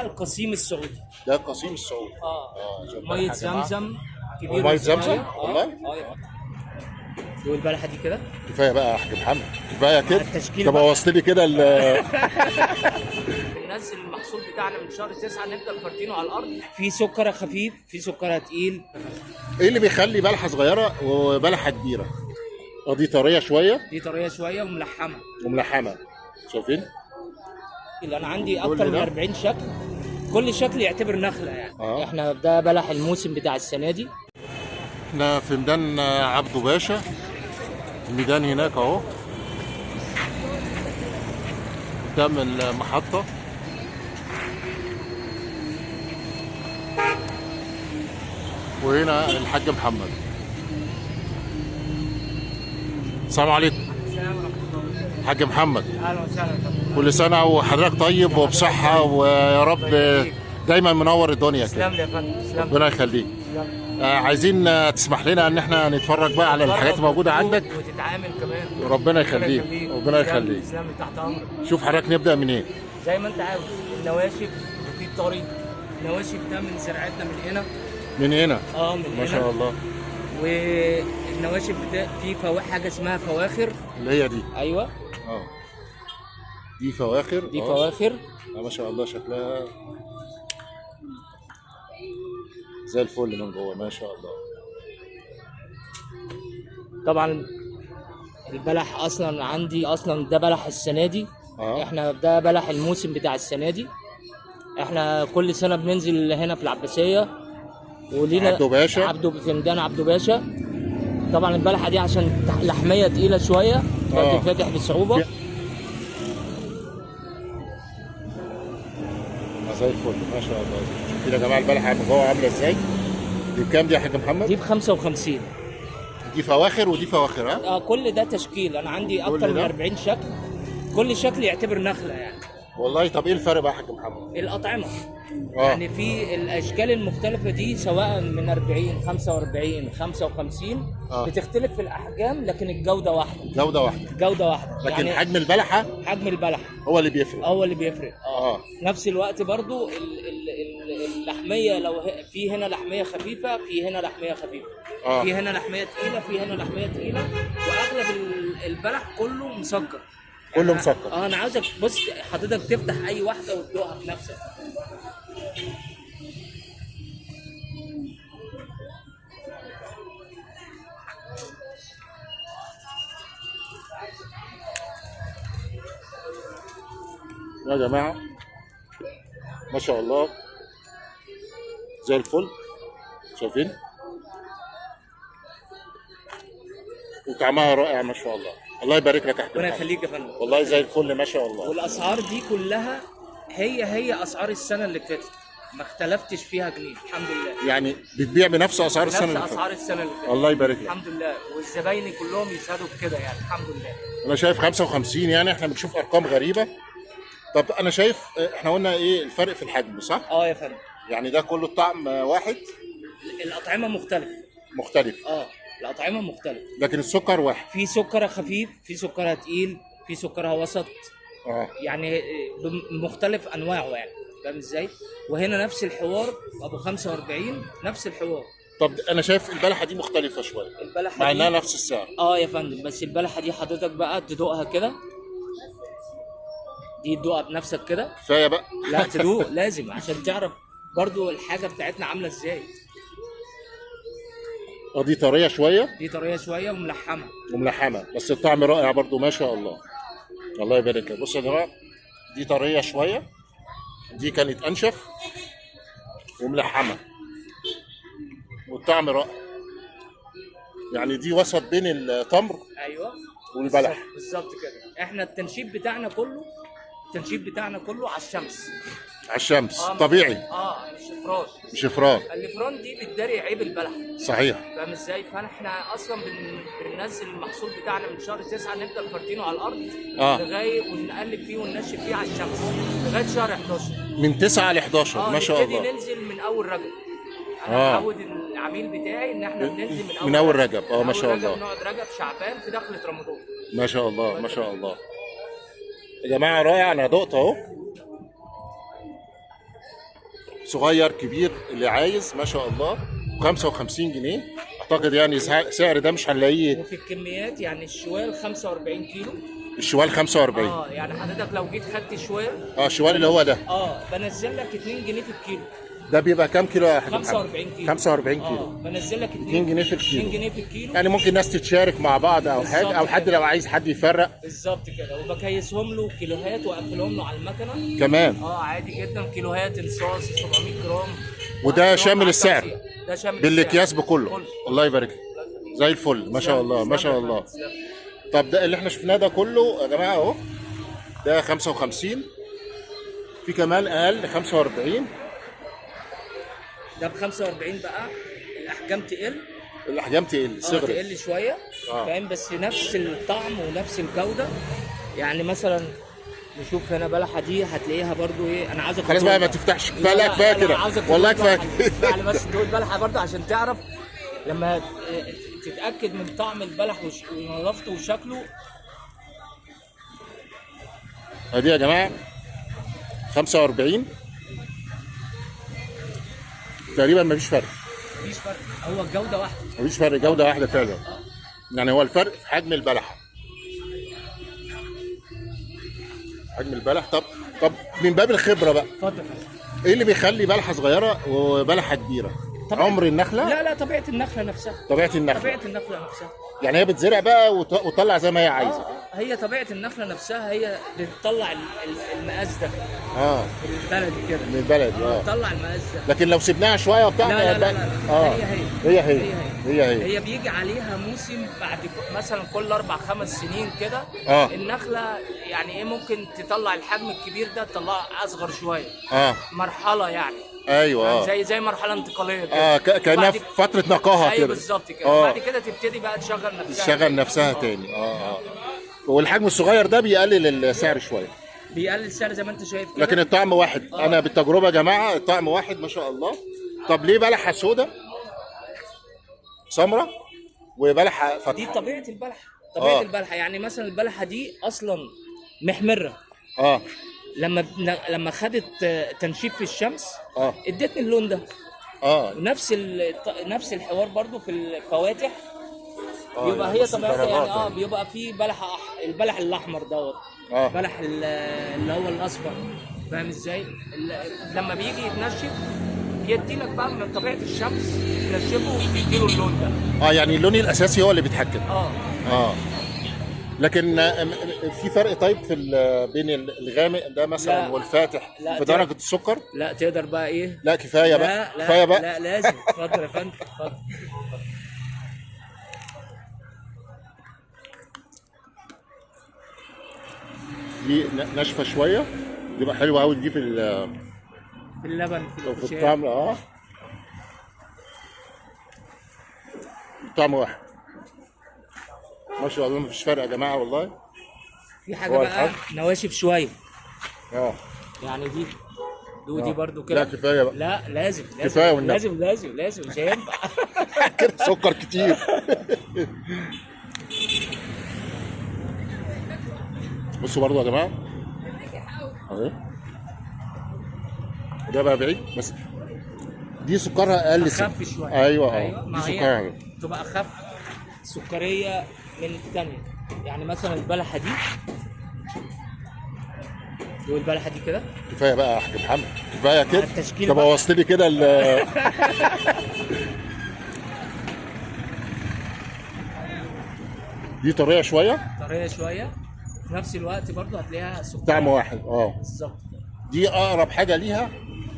القصيم السعودي. ده القصيم السعودي. اه شوف مية بلحة يا جماعة. زمزم كبير ومية وصغير. زمزم؟ والله؟ اه يا فندم. والبلحه دي كده كفاية بقى يا حاج محمد، كفاية كده. التشكيل طب بقى. بوظت لي كده بننزل المحصول بتاعنا من شهر 9 نفضل فاردينه على الارض. في سكر خفيف، في سكر تقيل. ايه اللي بيخلي بلحه صغيرة وبلحه كبيرة؟ دي طرية شوية دي طرية شوية وملحمه. وملحمه، شايفين؟ اللي انا عندي كل اكتر من ده؟ 40 شكل، كل شكل يعتبر نخله يعني. احنا ده بلح الموسم بتاع السنة دي. احنا في ميدان عبده باشا، الميدان هناك اهو قدام المحطة. وهنا الحاج محمد. السلام عليكم. السلام ورحمة الله. حاج محمد، اهلا وسهلا. كل سنة وحضرتك طيب وبصحة، ويا رب دايما منور الدنيا كده. تسلم لي يا فندم، تسلم. ربنا يخليك. عايزين تسمح لنا ان احنا نتفرج بقى على الحاجات الموجودة عندك. وتتعامل كمان. ربنا يخليك، ربنا يخليك. تسلم لي، تحت امرك. شوف حضرتك نبدأ من ايه؟ زي ما انت عاوز. النواشف وفي الطريق. النواشف ده من زراعتنا من هنا. من هنا؟ من ما هنا. شاء الله. والنواشف بتاع في حاجة اسمها فواخر. اللي هي دي. ايوه. دي فواخر. دي فواخر. ما شاء الله شكلها زي الفل من جوه، ما شاء الله. طبعا البلح اصلا عندي، اصلا ده بلح السنة دي. احنا ده بلح الموسم بتاع السنة دي. احنا كل سنة بننزل هنا في العباسية ولينا عبده باشا. عبده في ميدان عبده باشا. طبعا البلحه دي عشان لحميه تقيلة شوية فبتتفتح بصعوبة. زي الفل ما شاء الله. شوفين يا جماعة البلحه من جوه عامله ازاي. دي بكام دي يا حاج محمد؟ دي ب 55. دي فواخر ودي فواخر. ها؟ كل ده تشكيل. انا عندي كل اكتر من ده؟ 40 شكل، كل شكل يعتبر نخله يعني. والله. طب ايه الفرق بقى يا حاج محمد؟ الاطعمة. يعني في الاشكال المختلفة دي سواء من 40 45 55 بتختلف في الاحجام، لكن الجودة واحدة. جوده واحدة. جوده واحدة. لكن يعني حجم البلحه، حجم البلحه هو اللي بيفرق. هو اللي بيفرق. نفس الوقت برضو اللحميه، لو في هنا لحميه خفيفة، في هنا لحميه خفيفة، في هنا لحميه تقيلة، في هنا لحميه تقيلة. واغلب البلح كله مسكر. كله مسكر. انا عاوزك بص حضرتك تفتح اي واحدة وتدوقها بنفسك. يا جماعة ما شاء الله زي الفل، شايفين؟ وطعمها رائع ما شاء الله. الله يبارك لك يا حاج ربنا محمد. يخليك يا فندم. والله زي الفل ما شاء الله. والاسعار دي كلها هي اسعار السنة اللي فاتت، ما اختلفتش فيها جنيه الحمد لله. يعني بتبيع بنفس اسعار السنة نفس اللي فاتت. اسعار السنة اللي فاتت. الله يبارك لك. الحمد لله، والزباين كلهم يشهدوا بكده يعني الحمد لله. انا شايف 55، يعني احنا بنشوف ارقام غريبة. طب انا شايف احنا قلنا ايه الفرق في الحجم صح؟ يا فندم. يعني ده كله الطعم واحد؟ الاطعمة مختلفة. مختلف. الاطعمة مختلفة. لكن السكر واحد. في سكر خفيف، في سكرها تقيل، في سكرها وسط. يعني بمختلف انواعه يعني، فاهم ازاي؟ وهنا نفس الحوار ابو 45 نفس الحوار. طب انا شايف البلحه دي مختلفة شوية. البلحه مع دي انها نفس السعر. يا فندم، بس البلحه دي حضرتك بقى تدوقها كده، دي تدوقها بنفسك كده. كفاية بقى. لا تدوق لازم عشان تعرف برضو الحاجة بتاعتنا عامله ازاي. دي طرية شوية. دي طرية شوية وملحمه. وملحمه، بس الطعم رائع برضو ما شاء الله. الله يبارك لك. بصوا يا جماعة، دي طرية شوية، دي كانت انشف وملحمه، والطعم رائع. يعني دي وسط بين التمر والبلح. بالظبط كده. احنا التنشيف بتاعنا كله على الشمس. على الشمس. طبيعي. مش افران. مش افران. الافران دي بتداري عيب البلح. صحيح. فاهم ازاي؟ فاحنا اصلا بننزل المحصول بتاعنا من شهر 9 نفضل فاردينه على الارض لغاية ونقلب فيه وننشف فيه على الشمس لغاية شهر 11. من 9 ل 11. ما شاء نبتدي الله. ننزل من اول رجب. انا معود العميل بتاعي ان احنا بننزل من اول من اول رجب. ما من شاء أول رجب الله. نقعد رجب شعبان في دخلة رمضان. ما شاء الله، ما شاء الله. يا جماعة رائع، انا دقت اهو. صغير كبير اللي عايز ما شاء الله. 55 جنيه اعتقد، يعني سعر ده مش هنلاقيه. وفي الكميات يعني الشوال 45 كيلو. الشوال 45. يعني حضرتك لو جيت خدت شوال، الشوال اللي هو ده، بنزل لك 2 جنيه في الكيلو. ده بيبقى كام كيلو يا حاج محمد؟ 45 كيلو. 45 كيلو. بنزل لك 2 جنيه في الكيلو. 2 جنيه في الكيلو. يعني ممكن ناس تتشارك مع بعض او حاجة، او حد لو عايز حد يفرق. بالظبط كده، وبكيسهم له كيلوهات واقفلهم له على المكنه كمان. عادي جدا، كيلوهات انصاص 700 جرام. وده شامل السعر. ده شامل بالاكياس بكله. الله يبارك لك، زي الفل ما شاء الله ما شاء الله. طب ده اللي احنا شفناه ده كله يا جماعة اهو، ده 55، في كمان اقل 45. ده ب 45 بقى الاحجام تقل. الاحجام تقل، صغرت. تقل شوية. فاهم، بس نفس الطعم ونفس الجودة. يعني مثلا نشوف هنا بلحه دي هتلاقيها برضو ايه. انا عاوزك خلاص بقى ما تفتحش، كفاية. لا كفاية كده والله، كفاية كده. بس تقول بلحه برضو عشان تعرف لما تتاكد من طعم البلح ونظافته وشكله. ادي يا جماعة 45 تقريبا، مفيش فرق. مفيش فرق، هو الجودة واحدة. مفيش فرق، جوده واحدة فعلا. يعني هو الفرق في حجم البلحه، حجم البلح. طب من باب الخبرة بقى، اتفضل. ايه اللي بيخلي بلحه صغيرة وبلحه كبيرة؟ عمر النخلة؟ لا طبيعة النخلة نفسها. طبيعة النخلة. طبيعة النخلة نفسها. يعني هي بتزرع بقى وتطلع زي ما هي عايزه. هي طبيعة النخلة نفسها هي بتطلع المقاس ده. البلدي كده. من البلدي. بتطلع المقاس ده. لكن لو سيبناها شوية وبتاع، لا لا لا, لا. هي هي هي هي هي هي بيجي عليها موسم بعد مثلا كل 4-5 سنين كده. النخلة يعني ايه، ممكن تطلع الحجم الكبير ده، تطلعه اصغر شوية. مرحلة يعني. ايوه. زي مرحلة انتقالية كده. كانها فترة نقاهه كده. ايوه بالظبط كده. بعد كده تبتدي بقى تشغل نفسها. تشغل نفسها تاني. والحجم الصغير ده بيقلل السعر شوية. بيقلل السعر زي ما انت شايف كده، لكن الطعم واحد. انا بالتجربة يا جماعة الطعم واحد ما شاء الله. طب ليه بلحه سودا سمراء وبلحه فاتحة؟ دي طبيعة البلحه. طبيعة البلحه، يعني مثلا البلحه دي اصلا محمرة. لما خدت تنشيف في الشمس ادتني اللون ده. نفس الحوار برضو في الفواتح. بيبقى هي طبيعتها يعني بيبقى في بلحه البلح الاحمر دوت، بلح اللي هو الاصفر، فاهم ازاي؟ لما بيجي يتنشف بيدي لك بقى من طبيعة الشمس تنشفه وبيدي له اللون ده. يعني اللون الاساسي هو اللي بيتحكم. لكن في فرق طيب في بين الغامق ده مثلا والفاتح في درجه السكر؟ لا تقدر بقى ايه؟ لا كفاية بقى. لا كفاية بقى. لا لازم. اتفضل يا فندم، اتفضل. دي ناشفة شوية، بتبقى حلوة قوي دي في اللبن، في الطعم. الطعم واحد ما شاء الله، مفيش فرق يا جماعة والله. في حاجة بقى نواشف شوية. يعني دي دي برضو كده. لا كفاية بقى. لا لازم كفاية والنبي. لازم لازم لازم، مش هينفع. كده سكر كتير. بصوا برضو يا جماعة اهي، ده بقى بعيد بس دي سكرها اقل، اخف شوية. ايوه دي سكرها تبقى اخف سكريه من الثانية. يعني مثلا البلحه دي، والبلحه دي كده. كفاية بقى يا حاج محمد، كفاية كده. طب بوظت لي كده دي طرية شوية، طرية شوية في نفس الوقت برضو هتلاقيها سكر، طعم واحد. بالظبط. دي اقرب حاجة ليها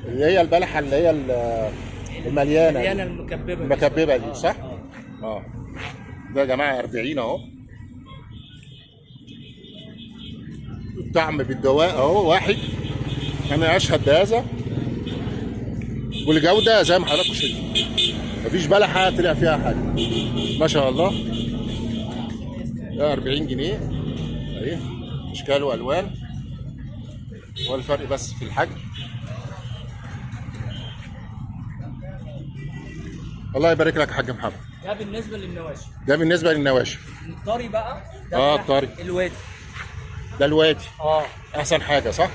اللي هي البلحه اللي هي المليانة، المليانة المكببه، المكببه دي، صح؟ ده يا جماعة 40 اهو. الطعم بالدواء اهو واحد، انا اشهد بهذا. والجودة زي ما حضراتكم شايفين، مفيش بلحه طلع فيها حاجة ما شاء الله. ده 40 جنيه اهي، اشكال والوان، هو الفرق بس في الحجم. الله يبارك لك يا حاج محمد. ده بالنسبة للنواشف. ده بالنسبة للنواشف. الطري بقى ده الطري الوادي. ده الوادي. احسن حاجة صح؟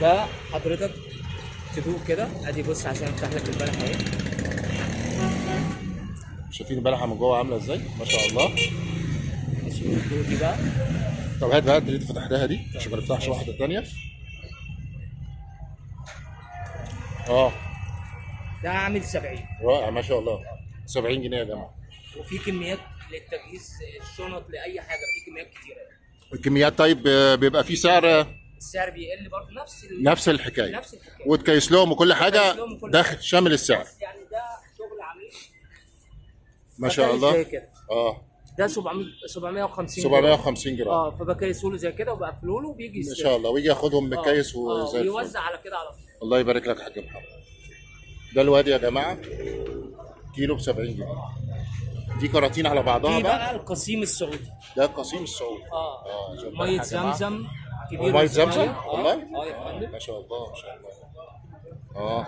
ده حضرتك تدوق كده. ادي بص عشان افتح لك البلحه اهي. شايفين البلحه من جوه عامله ازاي؟ ما شاء الله. ماشي، دوق دي بقى. طب هات بقى اللي انت فتحتها دي عشان ما نفتحش واحدة ثانية. اه ده عامل 70. رائع ما شاء الله. 70 جنيه يا جماعة. وفي كميات للتجهيز الشنط لاي حاجة، في كميات كتيرة. الكميات طيب بيبقى في سعر؟ السعر بيقل برضه نفس نفس الحكاية. نفس الحكاية. وتكيس لهم وكل حاجة وتكيس لهم وكل داخل حاجة. شامل السعر. بس يعني ده شغل عميق. ما شاء بكيس الله. زي كده. اه ده 700 750 جرام. 750 جرام. اه فبكيسه له زي كده وبقفله له وبيجي ما يستلم. شاء الله، ويجي ياخدهم متكيس وزي الفل. ويوزع على كده على طول. الله يبارك لك يا حاج محمد. ده الوادي يا جماعة كيلو ب 70 جنيه. دي كراتين على بعضها دي بقى. بقى القصيم السعودي. ده القصيم السعودي. شوف بقى مية يا جماعة. زمزم كبير ومية وصغير. زمزم؟ والله؟ اه يا فندم. ما شاء الله ما شاء الله. اه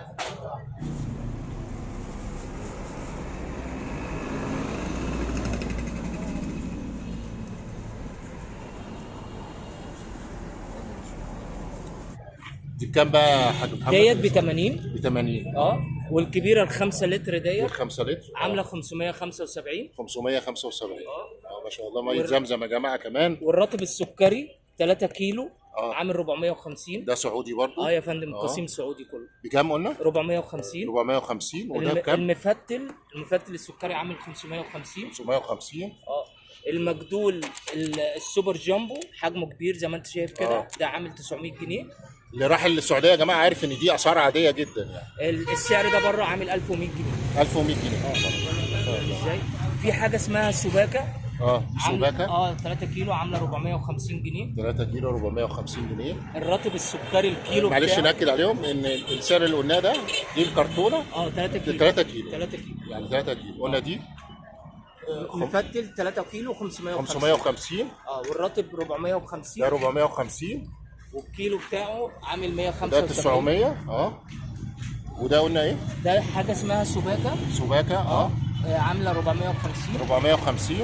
دي بكام بقى يا حاج محمد؟ ديت ب 80. ب 80. اه والكبيرة ال 5 لتر ديت 5 لتر عامله 575. 575. ما شاء الله. مية زمزم يا جماعة كمان. والرطب السكري 3 كيلو عامل 450. ده سعودي برضو؟ اه يا فندم، قصيم سعودي كله. بكام قلنا؟ 450. 450. وده بكام؟ المفتل السكري عامل 550. 550. المجدول السوبر جامبو حجمه كبير زي ما انت شايف كده، ده عامل 900 جنيه. اللي راح للسعودية يا جماعة عارف ان دي اسعار عادية جدا يعني. السعر ده بره عامل 1100 جنيه. 1100 جنيه. ازاي؟ في حاجة اسمها سباكه. دي سباكه. 3 كيلو عامله 450 جنيه. 3 كيلو 450 جنيه. الرطب السكري الكيلو معلش ناكد عليهم ان السعر اللي قلناه ده دي الكرتونه 3 كيلو. 3 كيلو. 3 كيلو يعني 3 كيلو قلنا دي مفتل 3 كيلو 550. 550. والرطب 450. ده 450. والكيلو بتاعه عامل 175. ده 900. وده قلنا ايه؟ ده حاجة اسمها سباكه. سباكه. عامله 450. 450.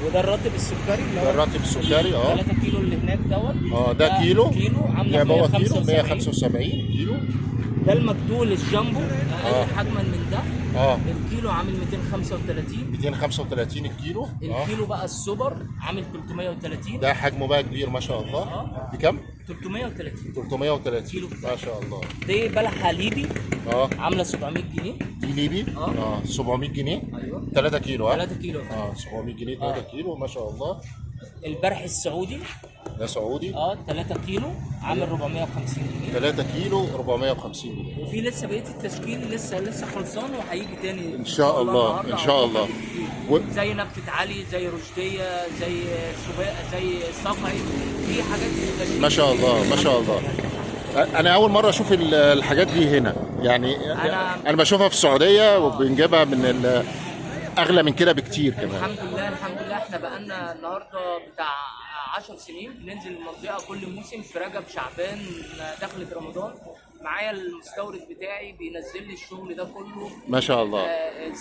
وده الرطب السكري اللي ده هو الرطب السكري. 3 كيلو اللي هناك دوت. ده كيلو. كيلو عامله كيلو 175. 175 كيلو. ده المجدول الجامبو اقل حجما من ده. الكيلو عامل 235. 235 الكيلو. الكيلو بقى السوبر عامل 330. ده حجمه بقى كبير ما شاء الله. بكام؟ 330. 330 كيلو. ما شاء الله. دي بلحه ليبي. عامله 700 جنيه. دي ليبي. 700 جنيه. ايوه. 3 كيلو. 3 كيلو. 700 جنيه 3 كيلو ما شاء الله. البرح السعودي ده سعودي. 3 كيلو عامل 450 جنيه. 3 كيلو 450 جنيه. وفي لسه بقية التشكيل لسه خلصان وهيجي تاني ان شاء الله. ان شاء الله. زي نبتة علي، زي رشديه، زي سباق، زي صقعي، في حاجات في. ما شاء الله ما شاء الله. انا اول مرة اشوف الحاجات دي هنا يعني. انا بشوفها في السعودية وبنجيبها من اغلى من كده بكتير كمان. الحمد لله الحمد لله. احنا بقالنا النهارده بتاع 10 سنين بننزل المنطقة كل موسم في رجب شعبان دخلة رمضان. معايا المستورد بتاعي بينزل لي الشغل ده كله ما شاء الله.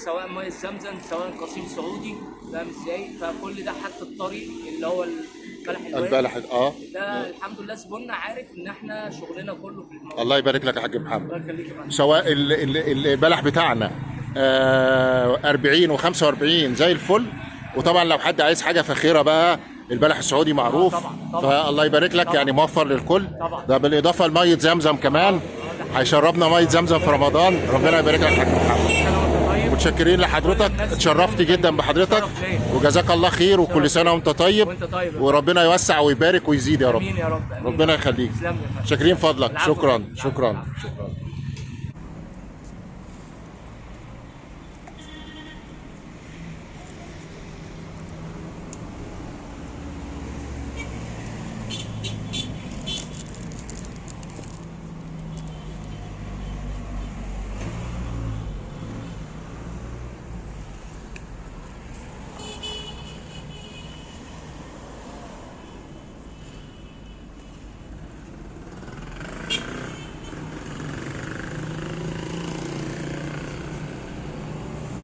سواء مية زمزم سواء قصيم سعودي، فاهم ازاي؟ فكل ده حتى الطري اللي هو البلح الوادي البلح ده الحمد لله زبوننا عارف ان احنا شغلنا كله في الموضوع. الله يبارك لك يا حاج محمد. الله يخليك يا فندم. سواء البلح بتاعنا 40 و45 زي الفل. وطبعا لو حد عايز حاجة فاخره بقى البلح السعودي معروف. طبعا طبعا. فالله يبارك لك طبعا. يعني موفر للكل. طبعا. ده بالاضافة لمية زمزم كمان، هيشربنا مية زمزم في رمضان. ربنا يبارك لك يا حاج محمد. متشكرين لحضرتك، اتشرفت جدا بحضرتك وجزاك الله خير، وكل سنة وانت طيب، وربنا يوسع ويبارك ويزيد يا رب. امين يا رب. ربنا يخليك. شاكرين فضلك. شكرا شكرا شكرا.